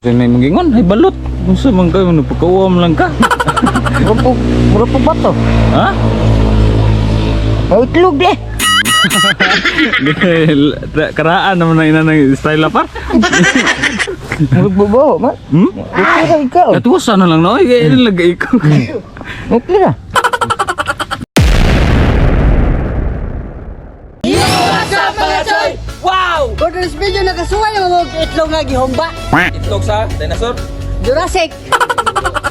May mangingon, ay balot. Unsa man kayo nagpakauwam lang ka? Murag murag po bato. Ha? May itlog di. Karaan naman ang ina ng style par. Murag bubo man. Hmm? Okay ra ikaw. Katuwasan na lang no. Ay, kaya nilagay ko. Okay ra. For this video, nakasuway ang mga itlog nga gihumba. Itlog sa dinosaur. Jurassic.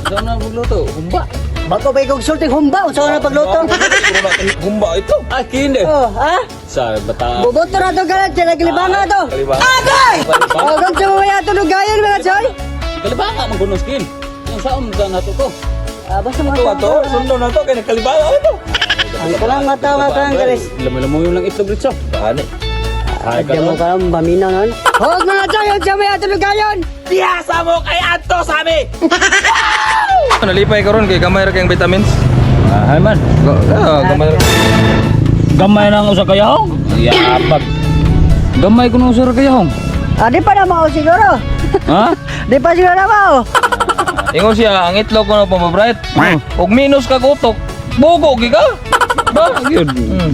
Saan na magluto? Humba. Bago ba ikaw sulting humba? Unsa na pagluto? Humba itlog. Ah, kinde. Oh, ha? Sa bata. Boboto na to galat, dyan naglibanga to. Kalibanga. Agay! Oh, kung sumaya ito nung gayon mga choy. Kalibanga man kuno skin. Yung saon sa nato ko. Ah, basta mga Ito ato, sundo na to kay nagkalibanga ito. Ang kalang mata mga kalang galis. Lamay-lamoy lang itlog ritso. Paano? Ay, Diyan mo ka paminaw nun. Huwag mga choy, huwag sumaya ito nung gayon. Biyasa mo kay Anto sa ami. Nalipay karon kay gamay ra kayong vitamins. Ah, hay man. Ah, gamay ra. Gamay na ang usa kayahong. Yapag. Gamay ko nung usa ra kayahong. Ah, di pa na mao siguro. Ha? Di pa siguro na mao. Ingon siya ang itlog ko na pamabright. Og minus ka gutok, bugo gi ka. Ba, yun.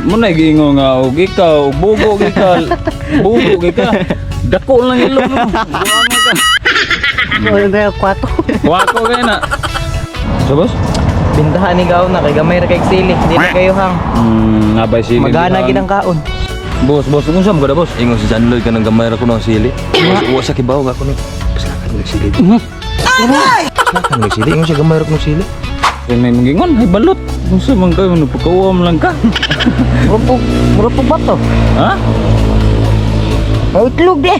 Mo na giingo nga og ikaw, og bugo ka, bugo ka. Dako lang ilong mo. Buang ka. Wala ba yung kwato? Wako kay na. So boss? Bintahan ni gaon na kay gamay ra kay sili. Di na kayo hang. Nabay sili. Magana gid ang kaon. Boss, boss, kung saan mo kada boss? Ingon si John Lloyd kanang gamay ra ko ng sili. Wa sa kibaw nga ko ni. Paslakan mo sili. Paslakan mo sili. Ingon siya gamay ra ko ng sili. Kay may mangingon, ay balot. Kung saan man kayo nagpakauwam lang ka. Murag po bato. Ha? May itlog di.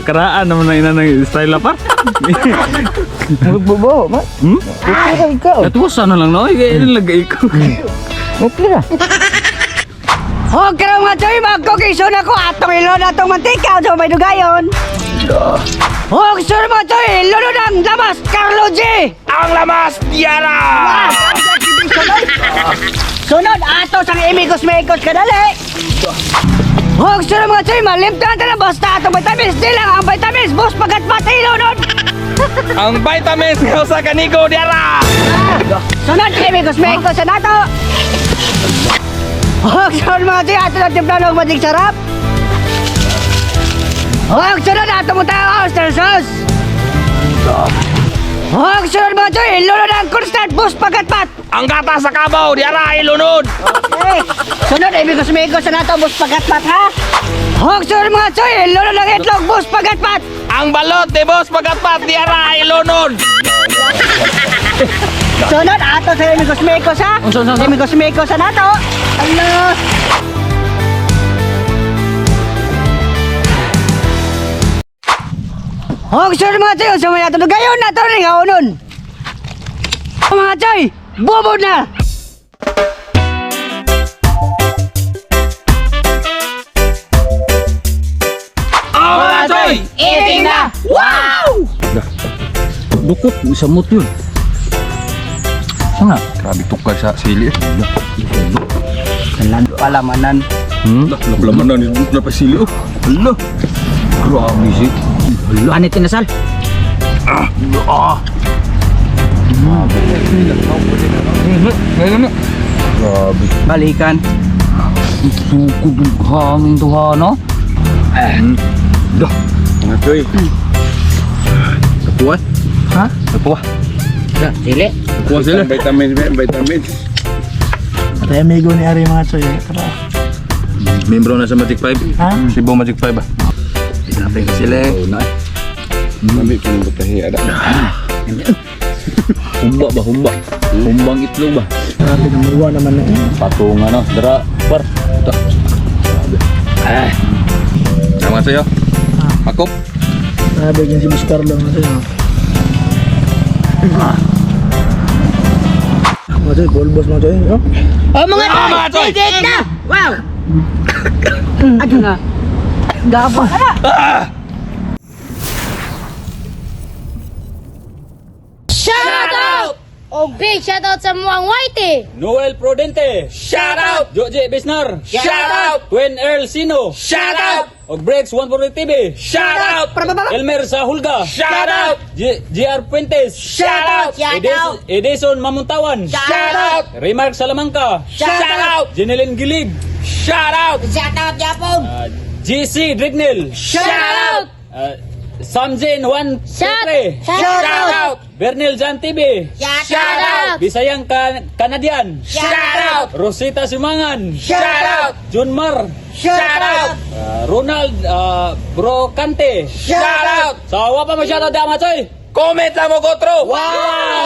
Karaan naman ang ina ng style par. Murag bubo man. Hmm? Okay ra ikaw. Katuwasan na lang no. Ay, kaya nilagay ko. Okay ra. Huwag ka mga choy, magkukison ako atong ilon atong mantika sa may dugayon. Huwag sur mga choy, lunod ang lamas, Carlo G! Ang lamas diara. Sunod, ato sang imigos-migos kadali! Huwag sur mga choy, malimtan na basta atong vitamins, di lang ang vitamins, bus pagat pati lunod! Ang vitamins nga sa kanigo diara. Sunod, imigos-migos sa nato! Huwag sur mga choy, ato na timpla ng magic sarap! Huwag sunod, ato mo tayo, oyster sauce! Huwag sunod mga choy, lunod ang constant, bus pagat pat! Ang gata sa kabaw diara ilunod. Eh, sunod, imigos-migos na nato, bus pagatpat, ha? Huwag sunod mga choy, lunod ang itlog, bus pagatpat! Ang balot ni boss pagatpat diara ilunod. Sunod, ato sa imigos-migos, ha? Unsa, unsa, unsa? Imigos-migos na nato! Ala! Huwag sunod mga choy, sumaya ito gayon na ito rin kaunon! Mga choy, bubod na! Oh, mga choy! Eating na! Wow! Dukot, samot yun. Saan nga? Grabe tukar sa sili. Salan palamanan. Hmm? Laman na na pa sili oh. Hala. Grabe si. Hala. Anit inasal. Grabe. Balikan. Tukod ng hangin to ha, no? Dah. Mga choy. Kapuan? Ha? Kapuan. Sili. Kapuan sila. Vitamins, man, vitamins. Atay amigo ni Ari mga choy. Tara. Membro na sa Magic 5. Ha? Cebu Magic 5 ah. Pinapin sa sila. Oh, na. Mami, pinabutahi, ada. Humba ba, humba? Humbang itlog ba? Grabe namuha naman na eh. Patong ano, dara, par. Ito. Grabe. Ah. Tama sa'yo. Akop. Grabe yan si Boss Carlo mga choy. Mga choy, bolbos mga choy. Oh. Oh, mga Ah, mga choy! choy! Eating na! Wow! Ano na? Gaba ka na! Shout out! Big shout out sa muang Whitey. Noel Prudente. Shout out. Joje Bisnar. Shout out. Twin Earl Sino. Shout out. Og Breaks 140 TV. Shout out. Elmer Sahulga. Shout out. GR Puentes. Shout out. Shout out. Edison Mamuntawan. Shout out. Remark Salamanca. Shout out. Jeneline Gilig. Shout out. Shout out Japon. GC Drignel. Shout out. Samjin 1 Shout 3. Shout out. Bernil Jan TV. Shout out. Bisayang Canadian. Shout out. Rosita Simangan. Shout out. Junmar. Shout out. Ronald Brocante. Shout out. So, wa pa mo shoutout dama, choy. Comment lang mo, Gotro! Wow!